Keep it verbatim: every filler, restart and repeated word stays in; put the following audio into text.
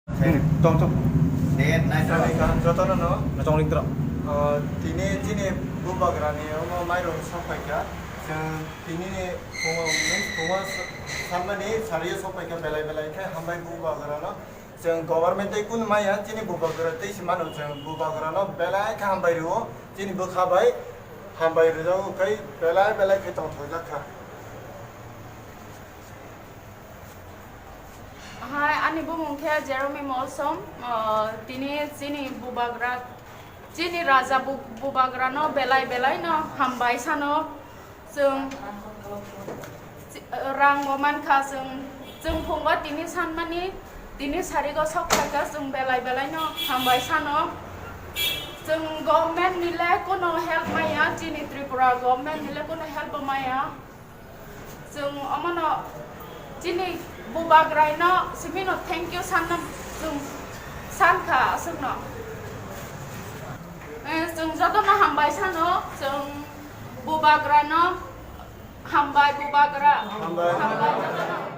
Tong tong. Date nine. Jotono no. Tong ring tong. Ah, tini chini bubagrani omo mairung sokphaikha. Chwng tini ni pungo, pungo sanmani sariyo sokphaikha belai belai khe hambai bubagrano. Chwng government tei kun maya chini bubagra tei si mano chwng bubagrano belai khe hambai rwo chini bwkha bai hambai rwjago khe belai belai khe tongthokjak kha. Hai, ani bumung khe Jerome Molsom, ah, tini chini bubagra, chini raja bu-, bubagrano belai belai no hambai sano. Chwng, chi-, rang bo mankha chwng, chwng phungo tini sanmani, tini sarigo sok phaikha chwng belai belai no hambai sano. Chwng government ni le kuno help maya, chini Tripura government ni le kuno help bo maya. Chwng omono chini bubagraino simino thank you sanna chwng sankha aswkno. Eh, chwng jotono hambai sano, chwng bubagrano hambai, bubagra. Hambai. Hambai jotono.